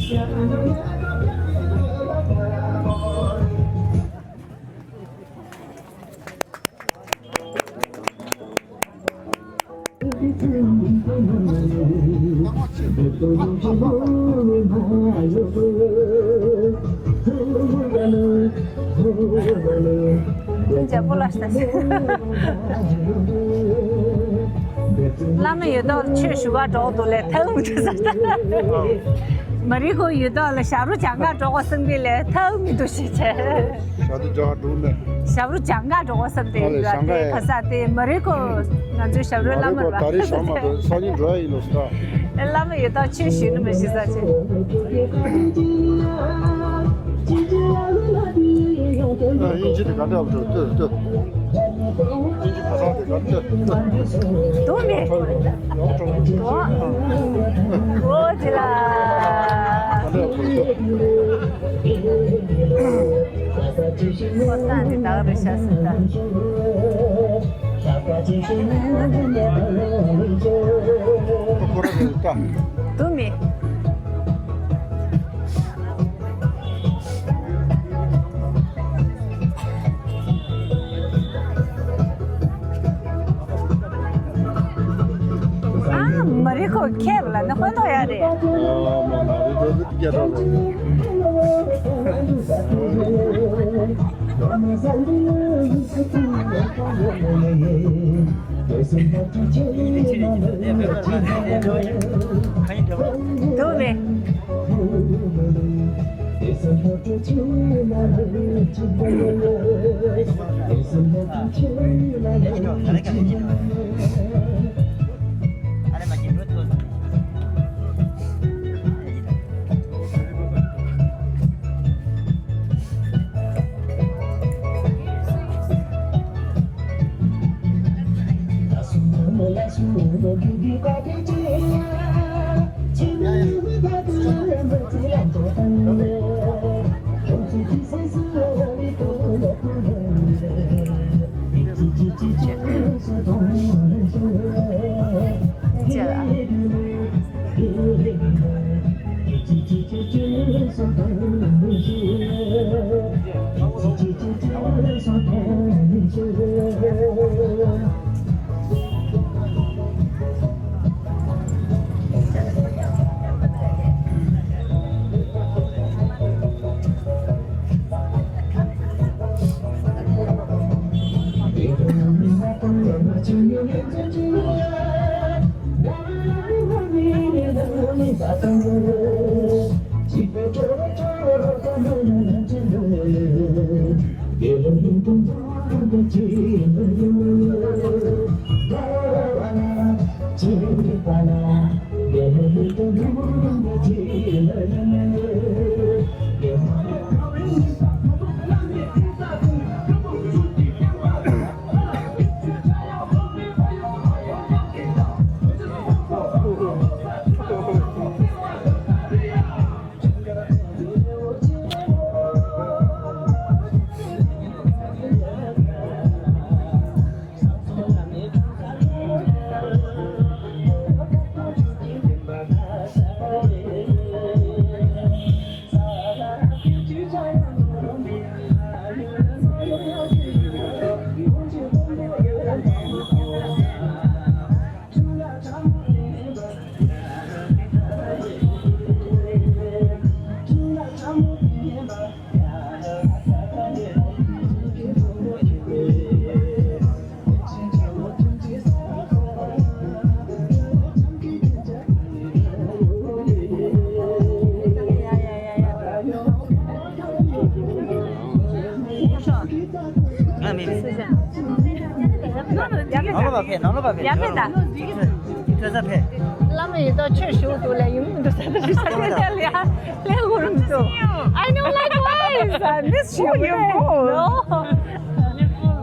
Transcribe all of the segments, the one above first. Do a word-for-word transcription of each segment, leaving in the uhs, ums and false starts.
བླ་མ་ཡོད་དོ་ཆོས་ཞུ་བ་འགྲོ་འདུག་ལས་ཐལ་མི་འདུག་ཟེར། མ་རི་ཁོ་ཡོད་དོ་ལ་ཞབས་བྲོ་སྦྱང་ག་འགྲོ་དགོས་བསམ་པའི་ལས་ཐལ་མི་འདུག་ཞེས་བྱས། ཞབས་བྲོ་སྦྱང་ག་འགྲོ་ནས། ཞབས་བྲོ་སྦྱང་ག་འགྲོ་དགོས་བསམ་སྟེ་ཨ་ལས་ཡོད་སྦྱང་ག་དེ་ཡ། ཁ་ས་དེ་མ་རི་ཁོ་ང་ཚོའི་ཞབས་བྲོ་མ་རི་བླ་མ་ཁོ་རེད་པ། ད་རེས་ཞོགས་མ་གཏོགས་སང་ཉིན་འགྲོ་ཡ་ཡིན་ལོ་ཟེར། ཨེ་བླ་མ་ཡོད་དོ་ཆོས་ཞུ་ནི་མ་ཤེས་ས་ཆེ། ཨ་དབྱིན་ཇི་དེ་ག་འདྲ་བ་འགྲོ་ལྟོས་ལྟོས། དབྱིན་ཇི་བ་ཚང་དེ་ག་འདྲ་ལྟོས། དུང་མེད། ཡོག་ཀྲོང་། དུང་། འོ་དེ་ལ། ག་འདྲ་བ་འགྲོ་ལྟོས། ཁོ་ས་ནི་ད་ག་རེ་ཤ་སི་ད། ཁོ་ར་རེད་ད། དུང་མེད། ཨ་མ་རི་ཁོ་ཁེབ་ལ་ནི་ཧོན་ཐོག་ཡ་རེད། ཨ་མ་མ་རི་ཁོ་ཁེབ་ལ། དུང་མེད། ནང་ལོགས་པ་ཕེབས། ནང་ལོགས་པ་ཕེབས། ཡ་ཕེབས་ད། ཐོས་ས་ཕེབས། བླ་མ་ཡིན་དོ་ཆོས་ཞུ་འདུག་ལ་ཡུམ་མི་འདུག་ས་འདུག་ས་འདུག་ལ་ཡ། ལས་འུར་མི་འདུག I know, likewise. I miss you. Oh, you go. No.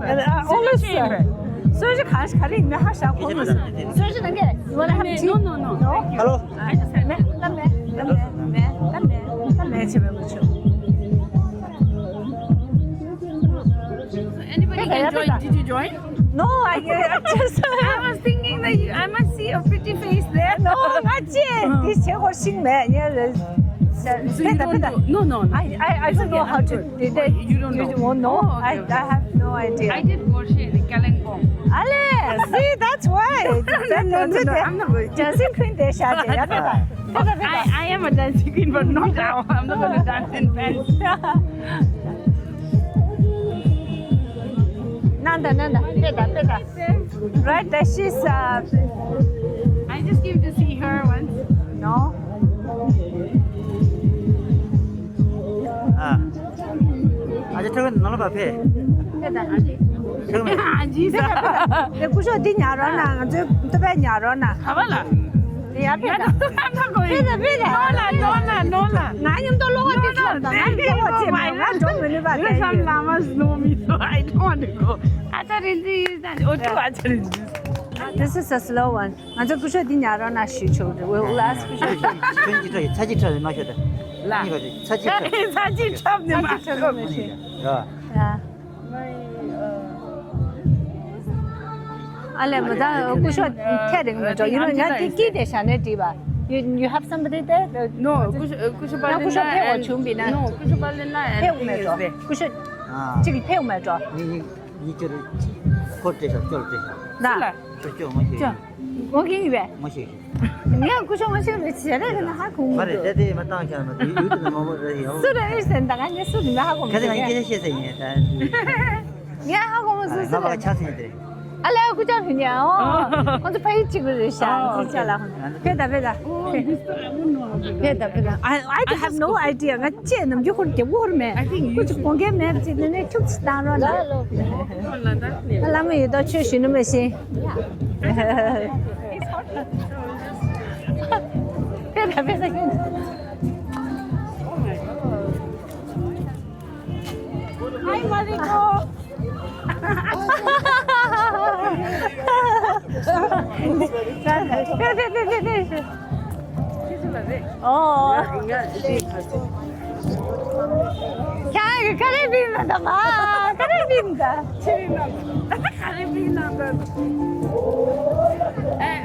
And, uh, always, uh, སོ་ཞི་གང་ཞིག་ག་རེ་ཡིན་ན་ཧ་ཤ་ཁོ་མི་སོ་ཞི་ནང་གི You wanna have tea? No, no, no. No? Hello. མེད་ལ་མེད་ལ་མེད་ལ་མེད་ལ་མེད་ལ་མེད་ཆེ་བའི་མི་ཆོག Anybody can join. Did you join? No, I, I just I was thinking that you, I must see a pretty face there. No, not yet. This is what she meant. Yeah, So you don't do, no, no, no. I, I, I don't know how to do that. You don't know? You won't know? Oh, okay, I, okay. I have no idea. I did crochet in Kalimpong. Ale, see, that's why. No, no, no, no, I'm not going to. Dancing queen de sha de. I, I am a dancing queen, but not now. I'm not going to dance in pants. Nanda, Nanda, peta, peta. Right, that she's, uh, I just came to see her once. No? ཨ། ཨ་ཅེ་ཁྲོ་གི་ནང་ལ་བ་ཕེ། ཕེ་ད། ཁྲོ་གི་མེད། ཨ་ཇི་ས། དེ་སྐུ་ཞབས་འདི་ཉར་རོགས་གནང་། ང་ཚོའི་ཏོ་པའི་ཉར་རོགས་གནང་། ག་བ་ལ། དེ་ཡ་ཕེ་ད། ཕེ་ད་ཕེ་ད། ནོ་ལ་ནོ་ལ་ནོ་ལ། ང་མཉམ་དུ་ལོག་པ་དེ་ཚོ་དང་ང་མཉམ་དུ་ལོག་པ་དེ་ང་འགྲོ་མི་ནུས་པ་དེ། Some llamas know me, so I don't want to go. ཨ་ཅེ་རིན་ཇི་ཡིན་ད། ཨོ་ཏུ་ཨ་ཅེ་རིན་ཇི། This is a slow one. ང་ཚོ་སྐུ་ཞབས་འདི་ཉར་རོགས་གནང་ཞུས་ཆོག་རེད། We'll ask སྐུ་ཞབས། ཁྱོད་ཀྱི་ཁྲ་ཡི་ཚ་གྱི་ཁྲ་རེད་མ་ཤོད་དེ། ལ། གཉིས་པ་དེ་ཚ་གྱི་ཁྲ། ཚ་གྱི་ཁྲ་ནི་མ་ཤོད། ཡ། ཡ། ཨ་ལས་མོ་ད་སྐུ་ཞབས་ཐད་རིང་མེད་འགྲོ། ཡིན་ན་ང་དེ་སྐྱིད་དེ་ཞག་ནས་བྲིས་པ། You, you have somebody there? No, སྐུ་ཞབས་སྐུ་ཞབས་པ་ལེན་ན་ཕེབས་འོང་མེད་འགྲོ། སྐུ་ཞབས་པ་ལེན་ན་ཕེབས་འོང་མེད་འགྲོ། སྐུ་ཞབས་གཅིག་ཕེབས་འོང་མེད་འགྲོ། ཡིན་ཡིན། ཁོ་སྤྲད་ཤོག་ཅོ་ལ་སྤྲད་ཤོག་ན། ཅོ་ཅོ་ངོ་ཤེས་ཅོ། ཡིན། ངོ་ཤེས་ཡིན་པས། ངོ་ཤེས་ཤིག་ངས་སྐུ་ཞབས་ངོ་ཤེས་རེད་ཟེར་རེད་ན་ཧ་གོ་མི་མ་རེད། འདུག་དེ་དེ་མ་བཏང་ཤག་ན་དེ་ཡུལ་དུ་མ་མ་རེད་ཡོད། སུ་རེད་ཟེར་ད་ང་ངས་སུ་རེད་ཧ་གོ་མི་ག་ཚོད་ང་སྐད་ཆ་བཤད་ཟེར་ཡིན་ད། ངས་ཧ་གོ་མི་སུ་སུ་ང་རེད། ཕ་ཆ་ཚིག་དེ། ཨ་ལས་སྐུ་ཞབས་ཡིན་ཡ། ཨོ། ཁོང་ཚོ་ཕ་ཡུལ་གཅིག་པ་རེད་ཤག་ཨོ། ཅི་བྱ་ལ། ཕེ་ད་ཕེ་ད། ཕེ་ད་ཕེ་ད། I, I have no idea. ང་ཅེས་ནམ་རྒྱུན་ཁོར་རྒྱབ་ཁོར་མེད། སྐུ་ཅིག་དགོངས་འགལ་མེད་ཅིག་ནས་ནས་ཁྱུག་ཅིག་བཏང་རོགས་གནང་། བླ་མ་ཡོད་དོ་ཆོས་ཞུ་ནི་མ་ཤེས། ཕེ་ད་ཕེ་ད། Hi, Mariko. ཨོ། ཁྱེད་ཀྱིས་ཀ་རེ་བིན་ལ་འདམ་ཨ། ཀ་རེ་བིན་ད། ཀ་རེ་བིན་ལ་འདམ། ཨེ།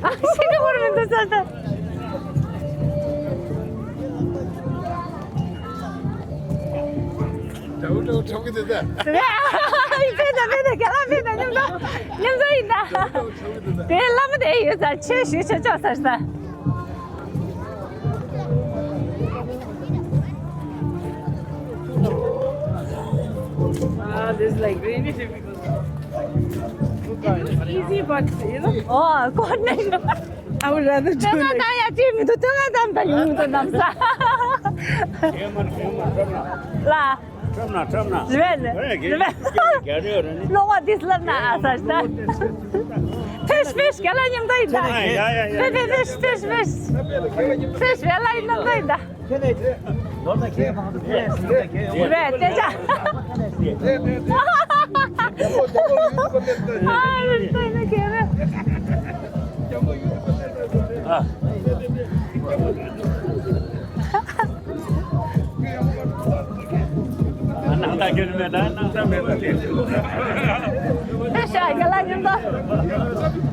ཨ། ཤི་ཀ་བོར་མི་འདུག་ས་ད། དྲག་དྲག་ཁྲོམ་གི་འདུག་ས། དེ་ཕེ་ད་ཕེ་ད་རྒན་ལགས་ཕེ་ད་མཉམ་དུ་མཉམ་དུ་ཡིན་ད། དྲག་དྲག་ཁྲོམ་གི་འདུག་ས། དེ་བླ་མ་དེ་ཡོད་ས་ཆོས་ཞུ་ཆོག་ཆོག་ས་ས། Ah, this is like really difficult. It looks easy, but you know. Oh, coordination. I would rather do like. ད་ཡ་ཅི་མི་འདུག་ད་ང་དམ་ད་ཡོང་མི་འདུག་ནམ་ས། ལ། ཁྲབ་ན་ཁྲབ་ན། རེད་རེད་རེད། རེད་རེད། རེད་རེད། ལོག་པ་འདི་ལབ་ན་ཨ་ས་ས། ཕེཤ་ཕེཤ་ག་ལ་མཉམ་དུ་ཡིན་ད། ཡ་ཡ་ཡ། ཕེ་ཕེ་ཕེཤ་ཕེཤ་ཕེཤ། ཕེཤ་ག་ལ་ཡིན་མཉམ་དུ་ཡིན་ད། རེད་དེ་ཅག་ཨ་རེད་ད་ཡིན་ན་ག་རེ། ཨ། ནང་ད་གྱོན་མེད་ད་ནང་ད་མེད་པ་དེ། ཨེ་ཤ་ཡ་ལ་ཉམས་ད།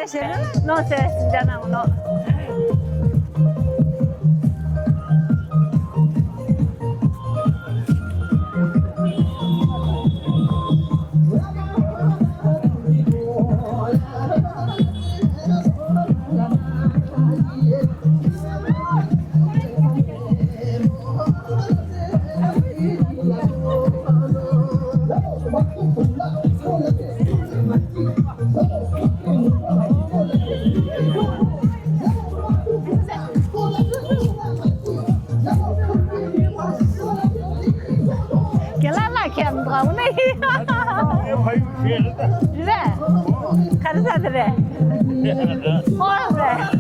ནོ་སེ་ཟིན་ཅ་ནང་ནོ། རྒན་ལགས་ལགས་ཁྱེད་འདྲ་བོ་ནི་རེད། ག་རེ་ཟ་དེ་རེད། ཧོ་རེད།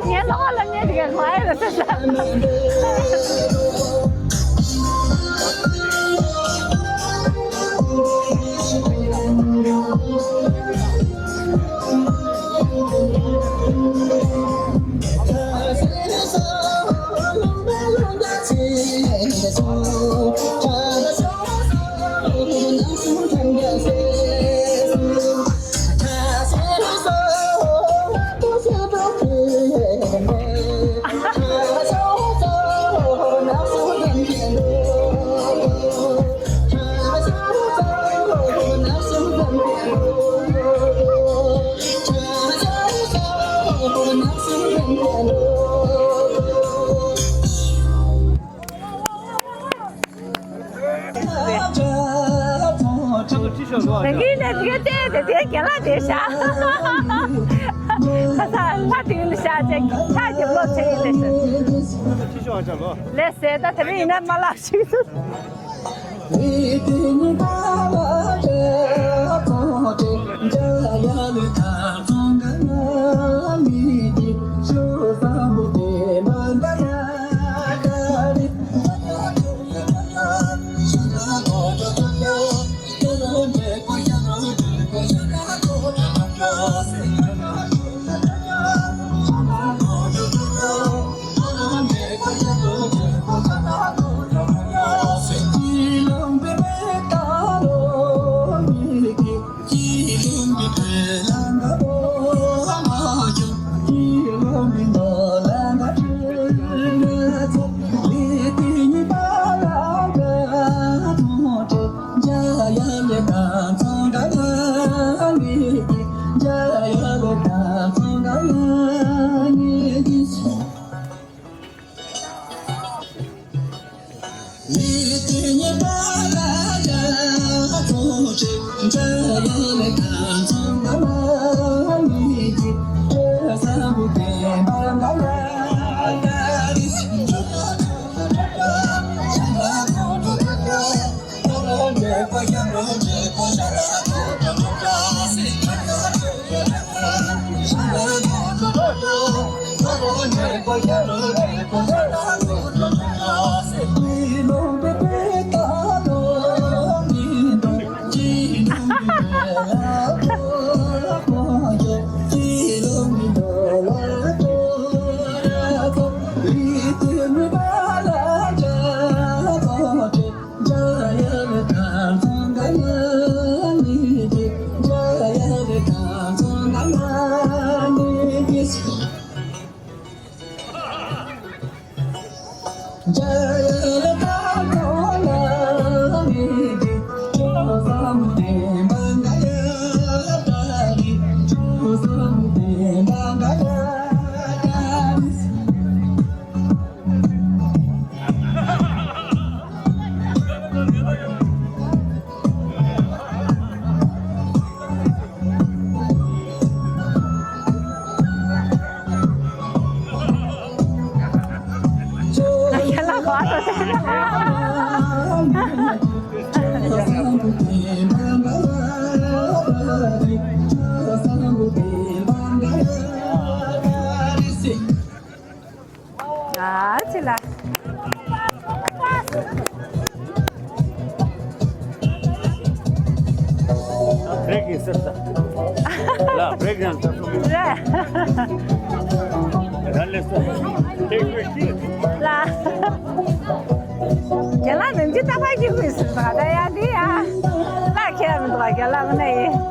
ངའི་ལོགས་ལ་ཉལ་བསྡད་མཁན་ཁོ་ཨེ་རེད་ཟེར། ད་གིན་ནས་དེ་ག་བལྟས་དེ་དེ་རྒན་ལགས་དེ་ཤག་ཁ་སང་ལྷ་དེ་ཡིན་ཤག་ཅེས་ཁ་རྒྱབ་ལོག་ཚེ་ཡིན་ལེ་ཤག་ལས་ཟེར་ད་དེ་རིང་ཡིན་ན་མ་ལབ་ཞིག་ཏུ། ཨ་ཅེ་ལ། བྲེག་ཡིན་ཟེར་ད། ལ་བྲེག་ཡང་ད་སོང་། རེད། ད་ལས་ས། ཐེག་པའི་ཤི། ལ། རྒན་ལགས་ནམ་རྒྱུན་རྟ་ཕག་གི་དབུས་སུ་འདུག་ད་ཡ་འདི་ཡ། ལ་ཁྱེད་མི་འདུག་རྒན་ལགས་ངོ་ནས་ཡིན།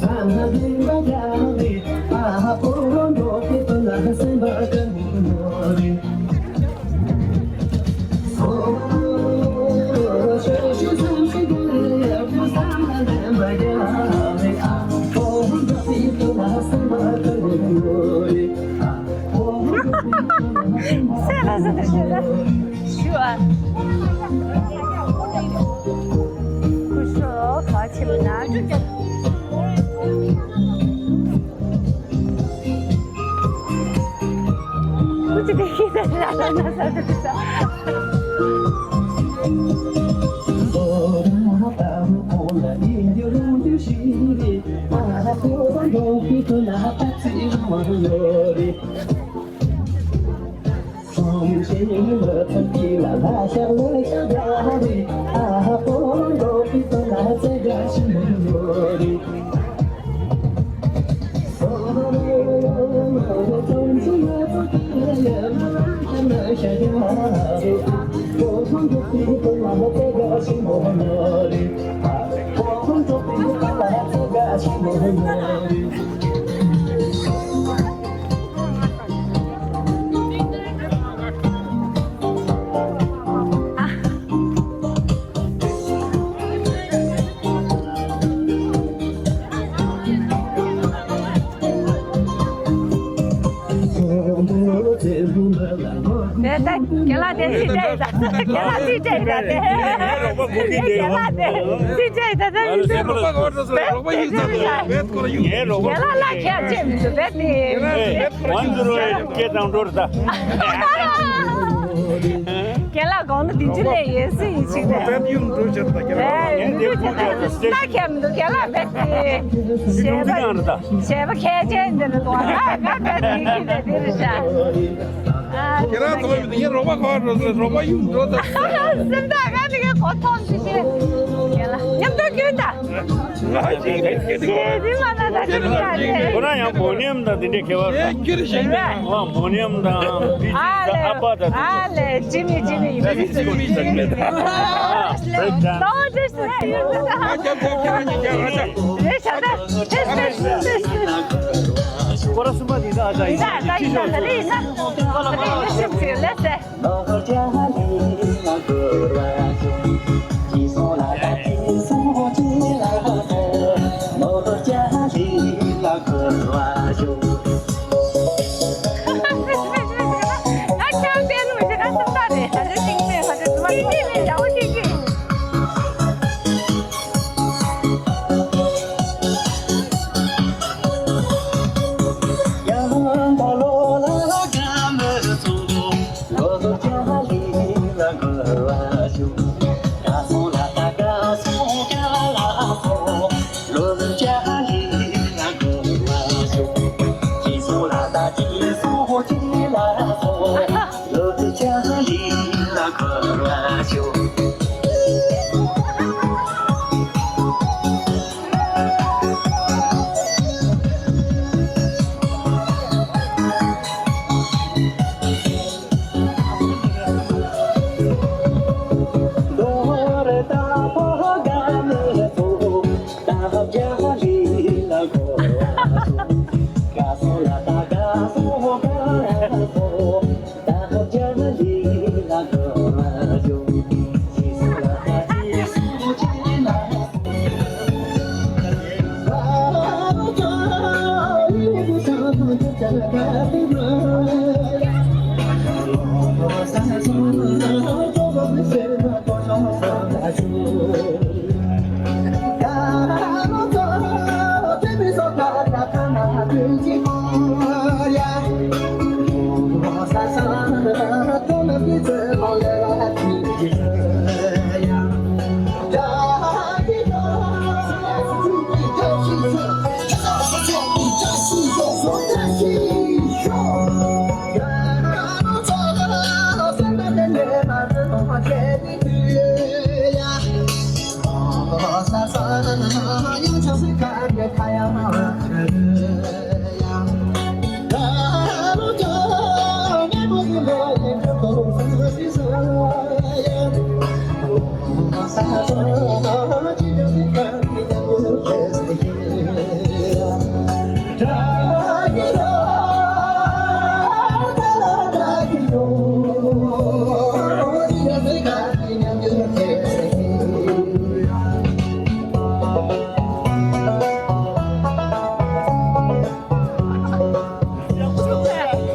ང་རང་ཡང་རེད་ཤག་རེད་ཤག་སེ་ལ་ཟེར་ཏེ་ཞུ་ཨ། སྐུ་ཞབས་ག་ཆེ་མ་ན། སྐུ་ཅི་དེ་ཤེས་ཟེར་ན་ན་ན་ཟེར་ཏེ་ས། དེ་ད་རྒན་ལགས་དེ་སྲིད་བྱས་ད། རྒན་ལགས་སྲིད་བྱས་ད་དེ། རྒན་ལགས་དེ་སྲིད་བྱས་ད་ད་མི་འདུག་རྒན་ལགས་ལ་ཁྱད་ཆེ་མི་འདུག་བེད་དེ། ཝན་ཛི་རོ་ཨེ་ཊི་སྐད་བཏང་འགྲོ་རེད་ད། རྒན་ལགས་དགོང་ལ་འདི་ཅི་ལས་ཡེ་སི་ཡི་ཆིག་རེད། ད་ཁྱད་མི་འདུག་རྒན་ལགས་བེད་དེ། ཞེས་པ། ཞེས་པ་ཁས་ཅན་འདི་ནི་དོ་ང་ང་བེད་དེ་ཁྱི་རེད་དེ་རེད་ཤག་ཁྱེད་རང་ཚོ་ཡིན་ངའི་རོགས་པ་ག་པར་འགྲོ་ཟེར། རོགས་པ་ཡུམ་འགྲོ་ད། སེམས་ཐག་ང་དེ་གའི་གོ་ཐོམ་ཞིག་ཤེས། རྒན་ལགས་མཉམ་དུ་རྒྱུན་དང་། ཁྱེད་རང་ཡང་བོ་ནེམ་དང་དེ་འདྲའི་ཁྱད་པར་དང་། བོ་ནེམ་དང་བི་ཇི་དང་ཨ་ཕ་དང་དེ་ཚོ། ཨ་ལས་ཇི་མི་ཇི་མི་ཡིན་པའི་ཇི་མི་ཇི་མི་ཡིན་པའི་ཇི་མི། ཨ་ལས་ཇི་མི་ཇི་མི་ཡིན་པའི་ཇི་མི། ཁོ་ར་སུམ་པ་དེ་ད་ཨ་ཅག་ཡིན། ད་ད་ཡིན་ད་ད་རེ་ཡིན་ན། ད་རེ་ཡིན་ན་ཞིམ་ཞིག་ལས་སེ།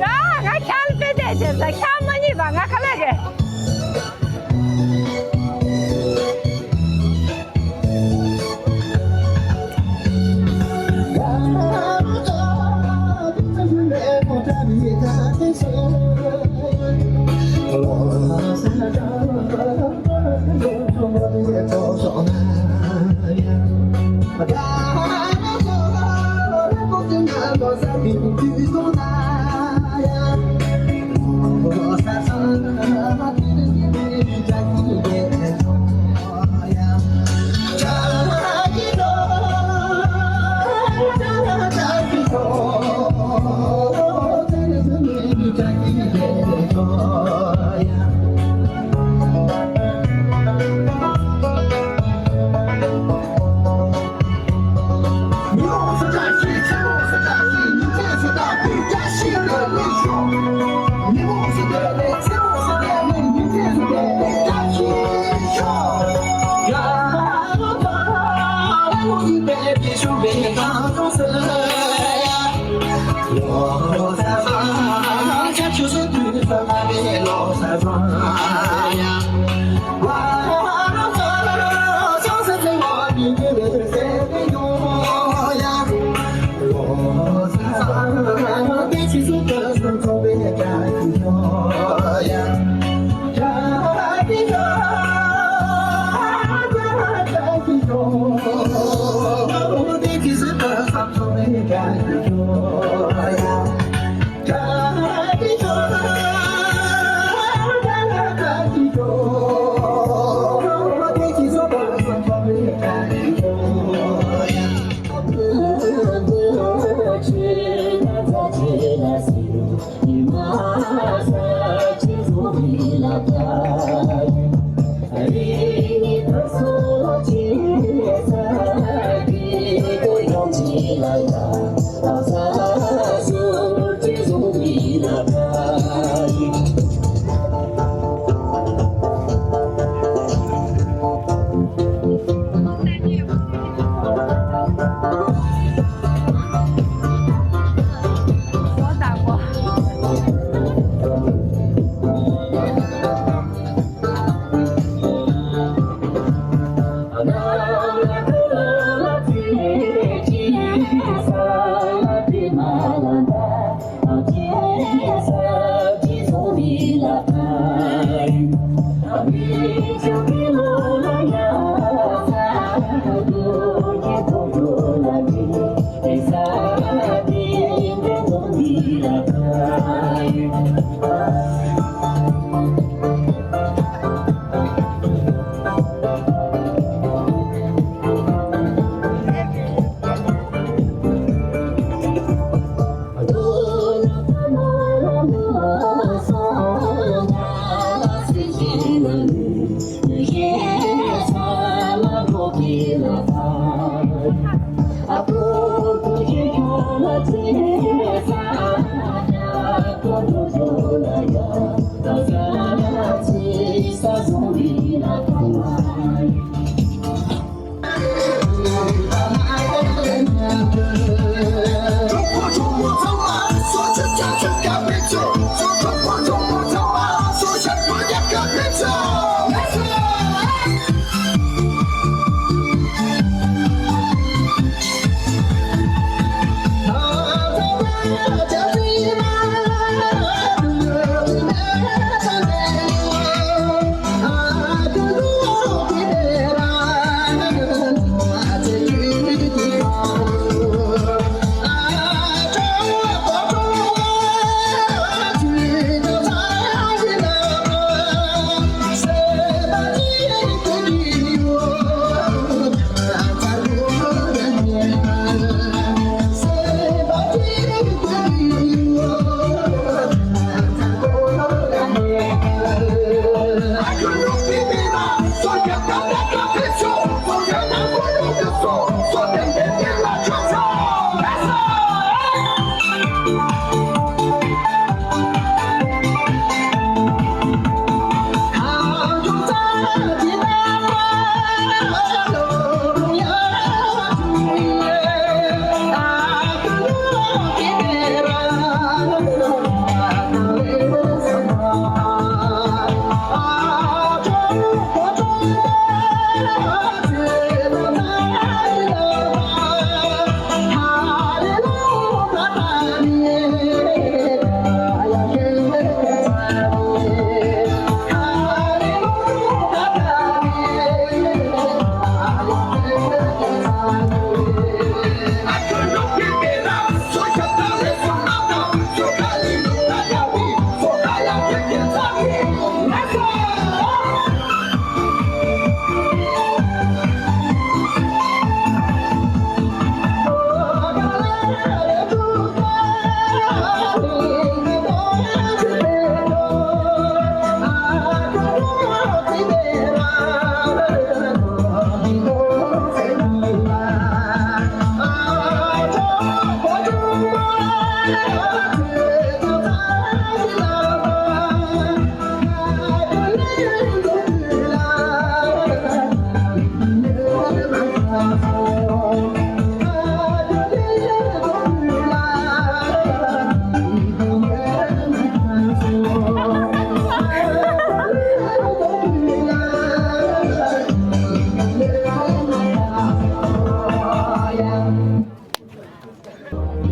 ང་ཁྱེད་ལ་དཔེ་དེ་བྱེད་ས་ཁྱེད་མ་རྙེད་པ་ང་ག་ལ་རེད།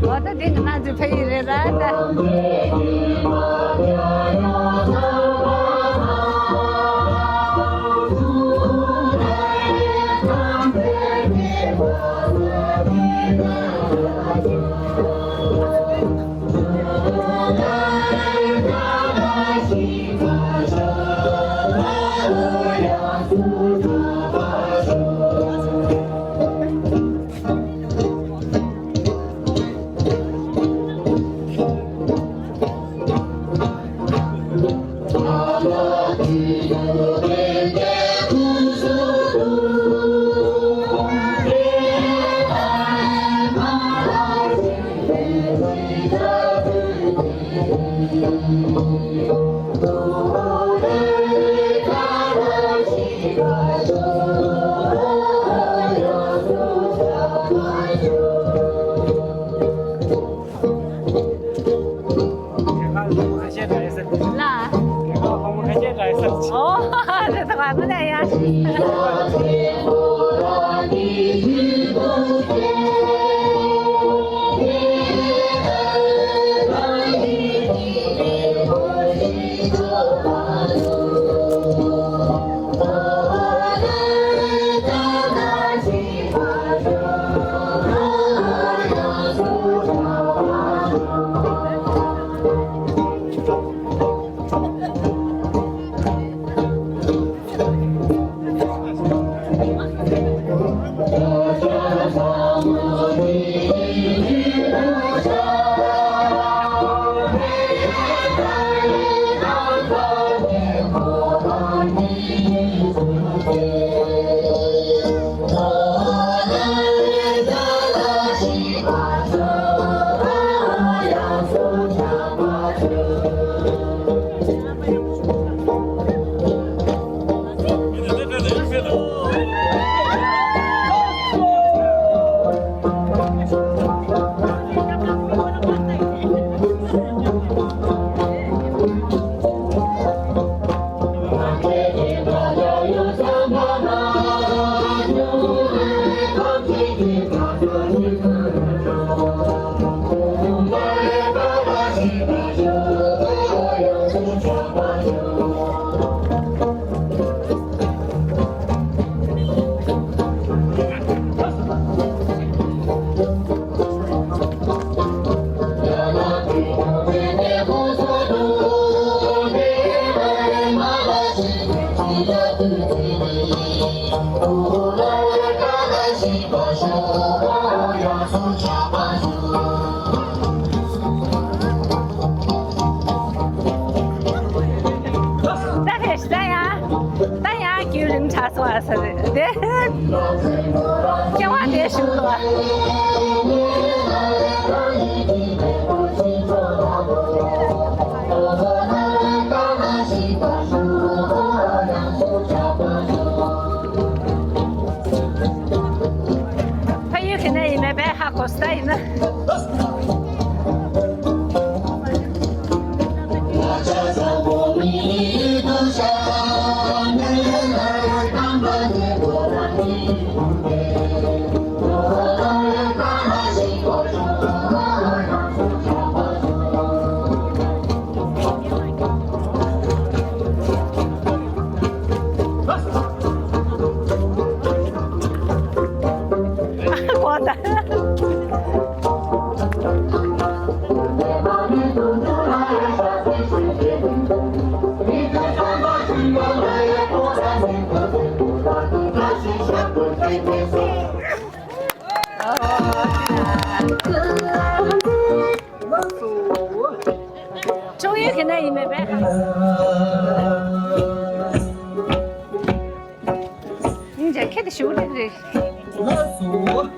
འོ་ད་འདི་གི་ནང་དུ་ཕེབས་ཡི་རེད་ར་ད། ལ། ཨོ། དེ་ད་ག་མི་ལ་ཡ། ད་ཧེ་ཤ་ད་ཡ། ད་ཡ་རྒྱུན་རིང་དྲགས་སོང་ཨ་ས་རེད་དེ། སྐྱེ་བ་དེ་ཞུ་དགོས། ཕ་ཡུལ་ག་ནས་ཡིན་མིན་དཔེ་ཧ་གོ་སོང་ད་ཡིན་ན། ལགས་སོ། ཁྱོད་ཡོད་གི་ན་ཡིན་མེད་པས། ཡིན་ཅག་ཁྱེད་དེ་ཞུ་རེད་རེད། ལགས་སོ།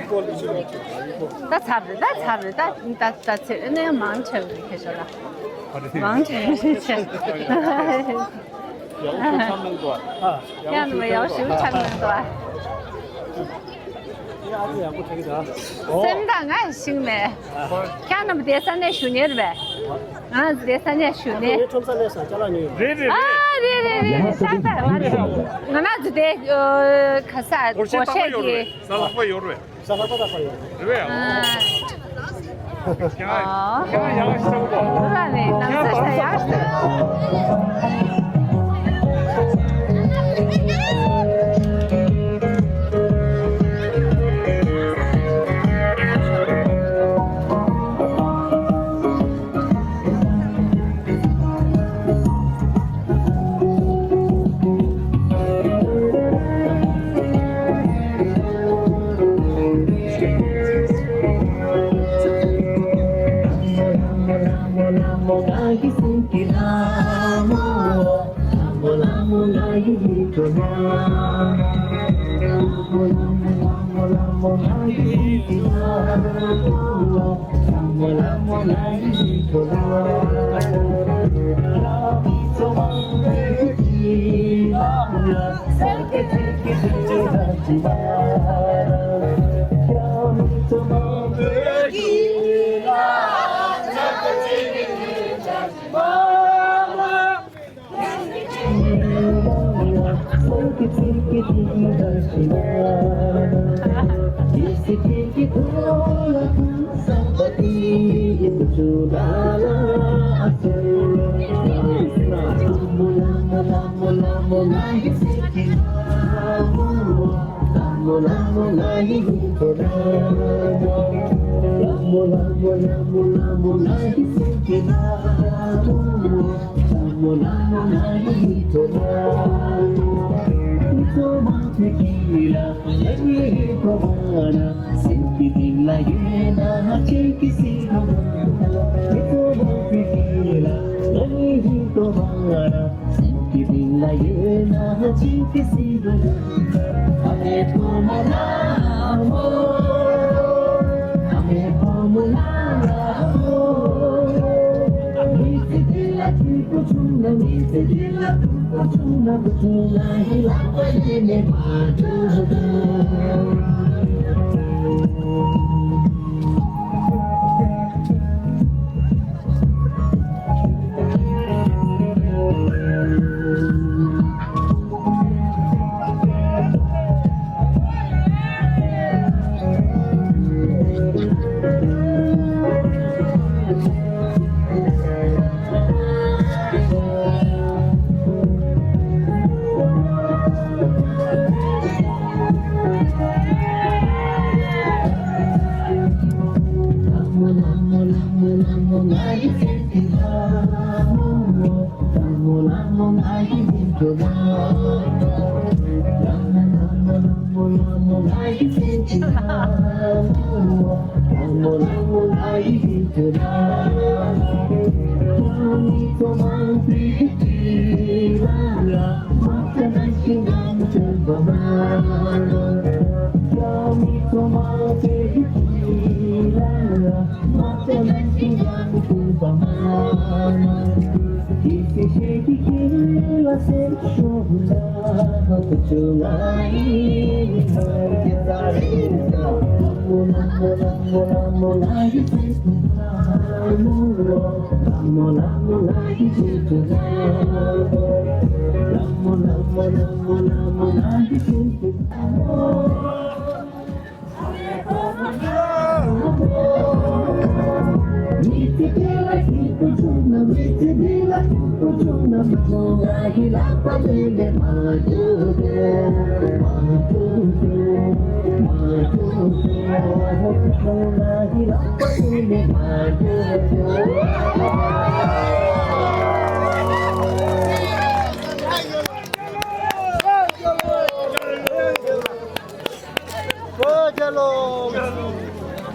ད་ཚར་རེད། ད་ཚར་རེད། ད་ད་ད་ཚེ་ཨ་ནེ་མང་ཆེ་བ་རེད། ཁྱེད་ཤོག་ལ་མང་ཆེ་བ་རེད། ཡག་པོ་ཞིག་འཆམ་གནང་འདུག་ཨ། ཡག་པོ་ཞིག་འཆམ་འདུག་ཨ། སེམས་ཐག་ང་ཤིང་མེད། ཁྱེད་རྣམ་པ་དེ་ས་གནས་བཞུགས་མཁན་རེད་པས། ང་རང་ཚོ་དེ་ས་གནས་བཞུགས་མཁན། ཁྲོམ་ས་ལས་ས་ཅ་ལག་ཉོས་ཡོད། རེད་རེད་རེད། ཨ་རེད་རེད་རེད། ཏག་ཏག་ང་རེད། ང་རང་ཚོ་དེ་ག་ས་སྒོ་ཤེད་ཀྱི། ས་ལྷག་པ་ཡོད་རེད། ས་ལྷག་པ་ལྷག་པ་ཡོད་རེད། རེད་པས། ཨ། ཁྱེད་རང་ཁྱེད་རང་ཡག་ཤོས་པོ། ཁྱེད་རང་ནི་ནང་ས་ས་ཡག་ཤོས།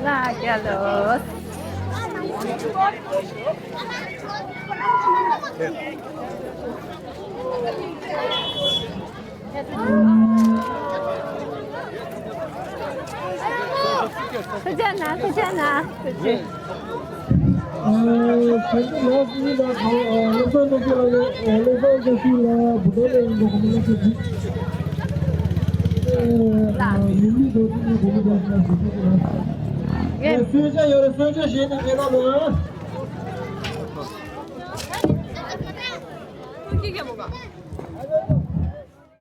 ལ་རྒྱ་ལོ། ཐུགས་རྗེ་གནང་། ཐུགས་རྗེ་གནང་། ཐུགས་རྗེ།